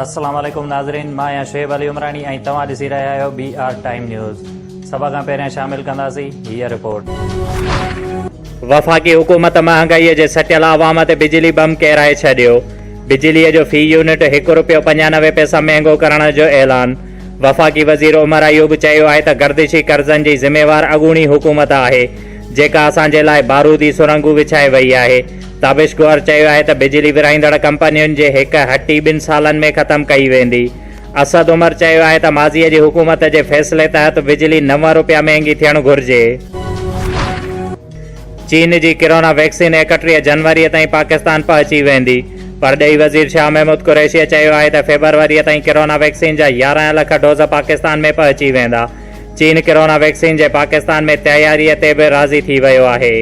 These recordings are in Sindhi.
السلام عليڪم ناظرين مان آهيان شعيب علي عمراڻي ۽ توهان ڏسي رهيا آهيو بي آر ٽائيم نيوز سڀ کان پهريان شامل ڪنداسين هيء رپورٽ. وفاقي حڪومت مهانگائي جي سٽيل عوام تي بجلي بم ڪيرائي ڇڏيو، بجلي جو في يونٽ هڪ روپيو 95 پئسا مهنگو ڪرڻ جو اعلان، وفاقي وزير عمر ايوب چيو آهي ته گردشي قرضن جي ذميوار اڳوڻي حڪومت آهي جيڪا اسان جي لاء بارودي سرنگون وڇائي وئي آهي، تابش گوهر چيو آهي ته بجلي ورهائيندڙ ڪمپنين جي هڪ هٽي ٻن سالن ۾ ختم ڪئي ويندي. اسد عمر چيو آهي ته ماضي جي حڪومت جي فيصلي تحت بجلي نو روپيا مهنگي ٿيڻ گهرجي. چين جي ڪرونا ويڪسين 31 جنوري تائين پاڪستان پهچي ويندي. پرڏيهي وزير شاهه محمود قريشي چيو آهي ته فيبروري تائين ڪرونا ويڪسين جا 11 لک ڊوز پاڪستان ۾ پهچي ويندا. چين ڪرونا ويڪسين جي پاڪستان ۾ تياري تي به راضي ٿي ويو آهي.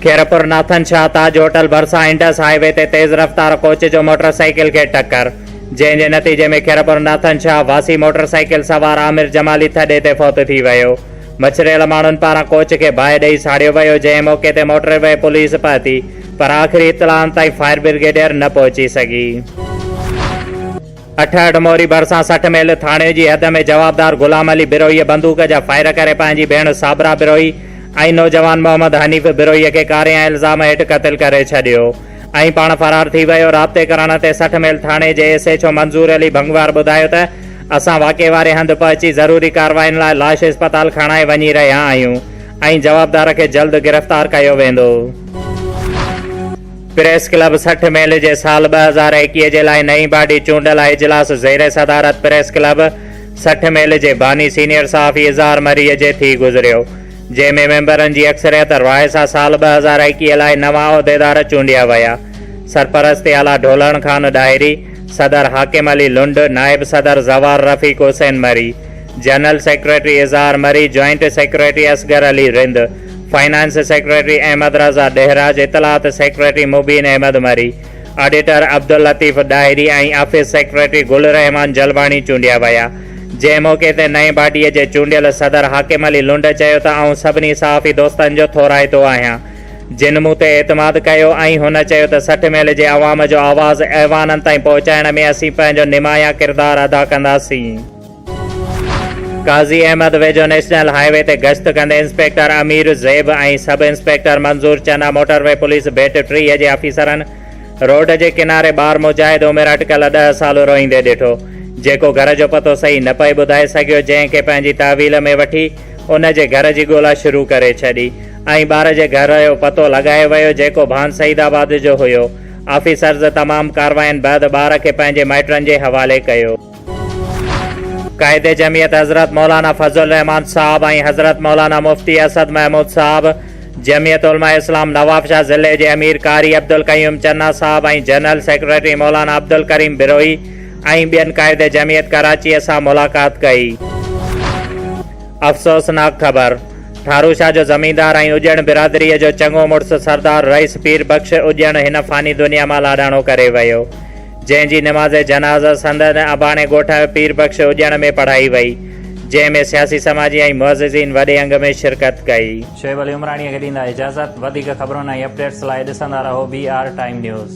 خيرپور ناٿن شاهه تاج هوٽل ڀرسان انڊس هاء وي تي تيز رفتار ڪوچ جو موٽر سائيڪل کي ٽڪر، جنهن جي نتيجي ۾ خيرپور ناٿن شاهه واسي موٽر سائيڪل سوار عامر جمالي ٿڏي تي فوت ٿي ويو. مڇريل ماڻهن پاران ڪوچ کي باهه ڏئي ساڙيو ويو، جنهن موقعي تي موٽر وي پوليس پهتي پر آخري اطلاعن تائين فائر برگيڊيئر نه پهچي سگهي. 68 موري ڀرسان 60 ميل ٿاڻي جي حد ۾ جوابدار غلام علي بروهيء بندوق جا فائر ڪري پنهنجي ڀيڻ صابره بروهي ۽ نوجوان محمد حنيف بروهيء کي ڪاريان الزام هيٺ قتل ڪري ڇڏيو ۽ پاڻ فرار ٿي ويو. رابطي ڪرڻ تي 60 ميل ٿاڻي جي S H O Manzoor Ali Bhangwar ٻڌايو ته اسان واقعي واري هنڌ پهچي ضروري ڪارواين لاء لاش اسپتال کڻائي وڃي رهيا آهيون ۽ جوابدار کي جلد گرفتار ڪيو ويندو. پريس ڪلب 60 ميل جي سال 2021 جي لاء نئين باڊي چونڊ لاء اجلاس زير صدارت پريس ڪلب 60 ميل جي باني سينيئر صحافي اظهار مريء جي ٿي گذريو جنهن ۾ ميمبرن جي اڪثريت راء سان سال 2021 لاء نوان عهديدار چونڊيا ويا سرپرست اعليٰ ڍولڻ خان ڏاهري، صدر حاڪم علي لنڊ، نائب صدر Zawar Rafiq Hussain Marri, general secretary Izhar Marri, joint secretary Asghar Ali Rind, finance secretary Ahmed Raza Dehraj, اطلاعات secretary Mubeen Ahmed Marri, auditor Abdul Latif Dahri ۽ office secretary Gul Rehman Jalbani چونڊيا ويا. جنهن موقعي تي نئين باڊيء جي چونڊيل صدر حاڪم علي لنڊ چيو ته آئون سڀني صحافي دوستن جو ٿورائتو آهيان جن مون تي اعتماد ڪيو ۽ هن چيو ته 60 ميل جي عوام جو آواز ايوانن تائين پهچائڻ ۾ اسين پنهنجو نمايان ڪردار ادا ڪنداسين. قاضي احمد ويجهو نيشنل هاء وي تي گشت ڪندي inspector Amir Zeb ۽ sub inspector Manzoor Channa motorway police beat 30 جي آفيسرن روڊ جي ڪناري ٻار مجاهد عمر اٽڪل ڏهه سال روئيندي ڏٺو جيڪو گهر جو پتو صحيح نه پئي ٻڌائي سگهيو جنهن کي پنهنجي تحويل ۾ وٺي ان جي گهر جي ڳولا شروع ڪري ڇڏي ۽ ٻار جي گهر جو پتو لڳايو ويو جيڪو ڀان سعيد آباد جو هيو آفيسرز تمام ڪارواين بعد ٻار کي پنهنجي مائٽن جي حوالي ڪيو. قائد جمعيت حضرت مولانا فضل الرحمان صاحب ۽ حضرت مولانا مفتي اسد محمود صاحب، جمعيت علماء اسلام نوابشاهه ضلعي جي امير قاري عبدالقيوم چنا صاحب ۽ جنرل سيڪريٽري مولانا عبدالڪريم بروهي ۽ ٻين قائد جمعيت ڪراچيء سان ملاقات ڪئي. افسوسناڪ خبر، ٺاروشاه جو زميندار ۽ اڄڻ برادريء جو چڱو مڙس سردار رئيس پير بخش اڄڻ هن فاني دنيا مان لاڏاڻو ڪري ويو. جنهن جي نماز جنازه سندن اباڻي ڳوٺ پير بخش اڄڻ ۾ پڙهائي وئي، جنهن ۾ سياسي سماجي ۽ معززين وڏي انگ ۾ شرڪت ڪئي. شعيب علي عمراڻيء کي ڏيندا اجازت، وڌيڪ خبرن ۽ اپڊيٽس لاء ڏسندا رهو بي آر ٽائيم نيوز.